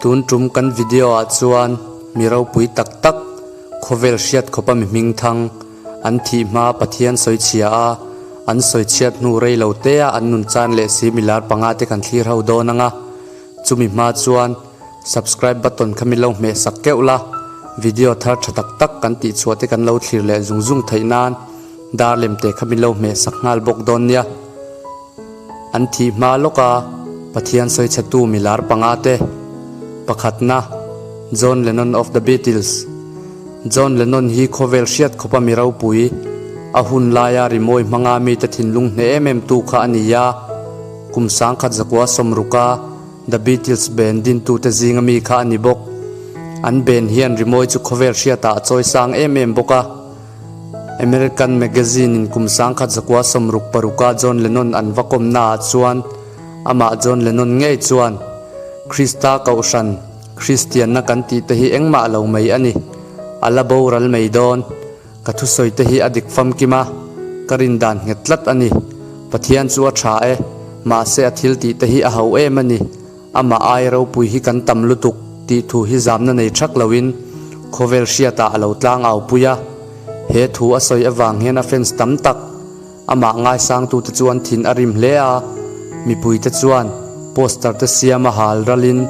Tun tum kan video ah chuan mi ropui tak tak khawvel hriat khawpa mi hming thang an thih hma Pathian sawi chhia a, an sawi chhiat hnu rei lo te a an nun chan leh si milar panga te kan thlir ho dawn ang a. Chumi hma chuan subscribe button kha min lo hmeh sak keuh la, video thar tha tak tak kan tih chhuah te kan lo thlir leh zung zung theih nan dar lem te kha min lo hmeh sak nghal bawk dawn nia. An thih hma lawk a Pathian sawi chhe tu milar panga te, pakhatna, John Lennon of the Beatles. John Lennon hi khawvel hriat khawpa mi ropui, a hun laia rimawi hmanga mite thinlung hneh em em tu kha a ni a. Kum sangkhat zakua sawmruka The Beatles band dintute zinga mi kha a ni bawk. An band hian rimawi chu khawvel hriatah a chawi sang em em bawk a. American magazine in kum sangkhat zakua 60 paruka John Lennon an va kawmnaah chuan amah John Lennon ngei chuan Krista Kohhran, Kristianna kan tih te hi engmah lo mai a ni. A la boral mai dawn. Ka thusawi te hi a dik famkim a, ka rin dan nghet tlat a ni. Pathian chu a tha e, mahse a thil tih te hi a ho em a ni. Amah ai ropui hi kan tam lutuk tih thu hi zamna nei thak loin khawvel hriatah a lo tlang au pui a. He thu a sawi avang hian a fans tam tak Amah ngaisangtute chu an thin a rim hle a, mipuite chuan poster te siam a hal ralin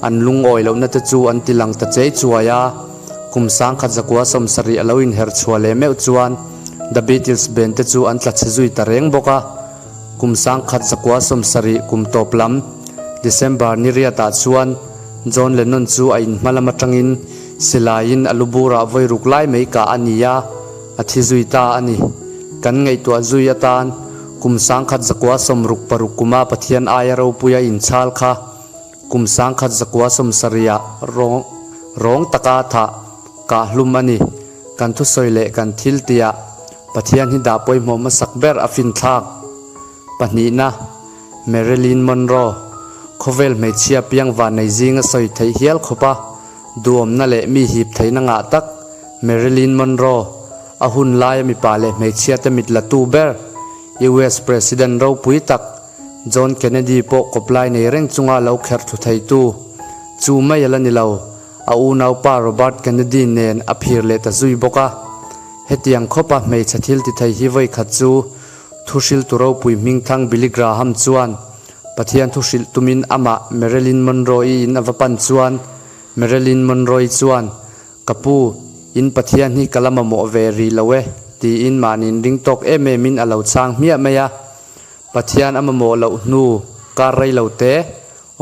an lungawi lohna te chu an ti lang ta chei chuai a. Kum sangkhat zakua 70 a lo inher chhuah leh meuh chuan The Beatles band te chu an tla chhe zui ta reng bawk a. Kum sangkhat zakua 70 kum tawp lam December ni riatah chuan John Lennon chu a inhma lam atangin silaiin a lu burah vawi ruk lai mai kah a ni a. A thi zui ta a ni. Kan ngaihtuah zui atan kum sangkhat zakua 66 kuma Pathian aia ropuia inchhal kha kum sangkhat zakua 70ah rawng rawng taka thah kah hlum a ni. Kan thusawi leh kan thil tihah Pathian hi dah pawimawh hmasak ber a finthlak. Pahnihna, Marilyn Monroe, khawvel hmeichhia piang vannei zinga sawi theih hial khawpa Duhawmna leh mi hip theihna ngah tak Marilyn Monroe, a hun laia mipa leh hmeichhiate mit la tu ber, US President ropui tak John Kennedy pawh kawplai nei reng chunga lo kherh thlu theitu chu mai a la ni lo, a unaupa Robert Kennedy nen a phir leh ta zui bawk a. Hetiang khawpa hmeichhe thil ti thei hi vawikhat chu Thuhriltu ropui hmingthang Billy Graham chuan Pathian thu hrilh tumin amah Marilyn Monroe-i in a va pan chuan Marilyn Monroe-i chuan, Ka pu, in Pathian hi ka la mamawh ve rih lo e, tiin mahniin ring tawk em emin a lo chhang hmiah mai a. Pathian a mamawh loh hnu kar rei lo te,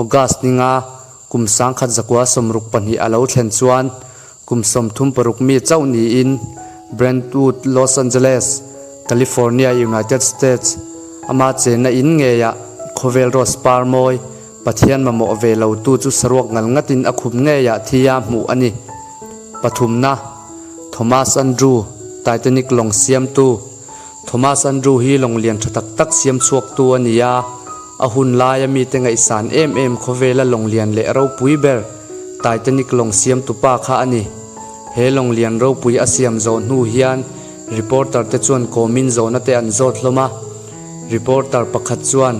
August ninga kum sangkhat zakua 62 a lo thlen chuan kum 36 mi chauh niin Brentwood, Los Angeles, California, United States, ama chenna in ngeiah khawvel rose par mawi Pathian mamawh ve lo tu chu saruak ngal ngatin a khup ngeiah thia hmuh a ni. Pathumna, Thomas Andrew, Titanic lawng siamtu. Thomas Andrew hi lawng lian tha tak tak siam chhuaktu a ni a, a hun laia mite ngaihsan em em khawvela lawng lian leh ropui ber Titanic lawng siamtu pa kha a ni. He lawng lian ropui a siam zawh hnu hian reporter te chuan kawmin zawhna te an zawt hlawm a. Reporter pakhat chuan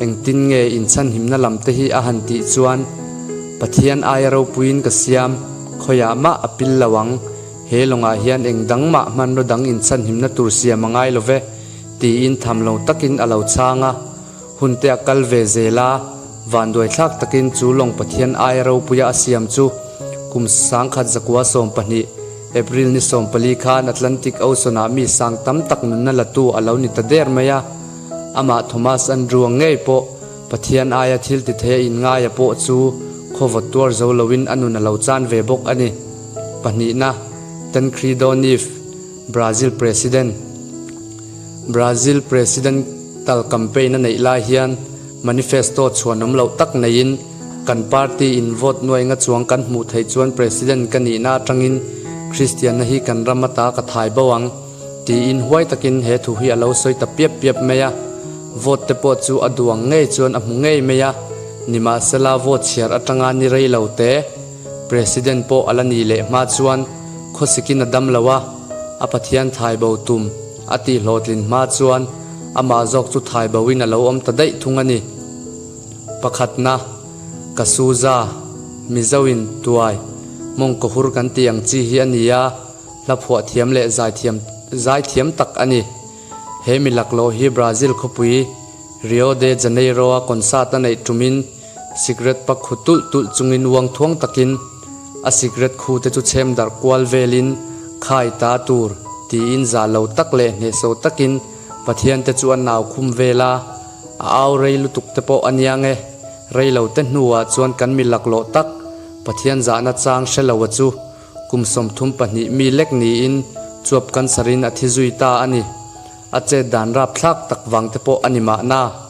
engtin nge inchhanhimna lam te hi a han tih chuan, Pathian aia ropuiin ka siam, khawiah mah a pil lo ang. He lawngah hian eng dang mah hmanraw dang inchhanhimna tur siam a ngai lo ve, tiin tham lo takin a lo chhang a. Hunte a kal ve zel a, vanduaithlak takin chu lawng Pathian aia ropuia a siam chu kum 1912, April ni 14 khan Atlantic Ocean-ah mi sang tam tak nunna latu a lo ni ta der mai a. Amah Thomas Andrew-a ngei pawh Pathian aia thil ti thei a inngaia pawh chu khawvawt tuar zo loin a nun a lo chan ve bawk a ni. Pahnihna, Tancredo Neves, Brazil President. Brazil Presidental campaign a neih lai hian manifesto chhuanawm loh tak neiin kan party in vote nuai nga chuang kan hmuh theih chuan President ka nihna atangin Kristianna hi kan ram ata ka thai bo ang tiin huai takin he thu hi a lo sawi ta piap piap mai a. Vote te pawh chu a duang ngei chuan a hmu ngei mai a, nimahsela vote chhiar atanga ni rei lo te, President pawh a la ni leh hma chuan khawsikin a dam lo a, a Pathian thai bo tum a tih hlawhtlin hma chuan amah zawk chu thai boin a lo awm ta daih thung a ni. Pakhatna, Kasuza, Mizo in tuai, mawngkaw hur kan tih ang chi hi a ni a, hla phuah thiam leh zaithiam zaithiam tak a ni. He mi laklawh hi Brazil khawpui Rio de Janeiro-a concert a neih tumin sikret pak khu tulh tulh chungin uang thuang takin a sikret khu te chu chhem darh kual velin khai ta tur tiin za lo tak leh hnehso takin Pathian te chu a nau khum vel a, a au rei lutuk te pawh a niang e. Rei lo te hnuah chuan kan mi laklawh tak Pathian zahna chang hre lo a chu kum 32 mi lek niin chuap cancer in a thi zui ta a ni. A chet dan rapthlak tak vang te pawh a ni mahna.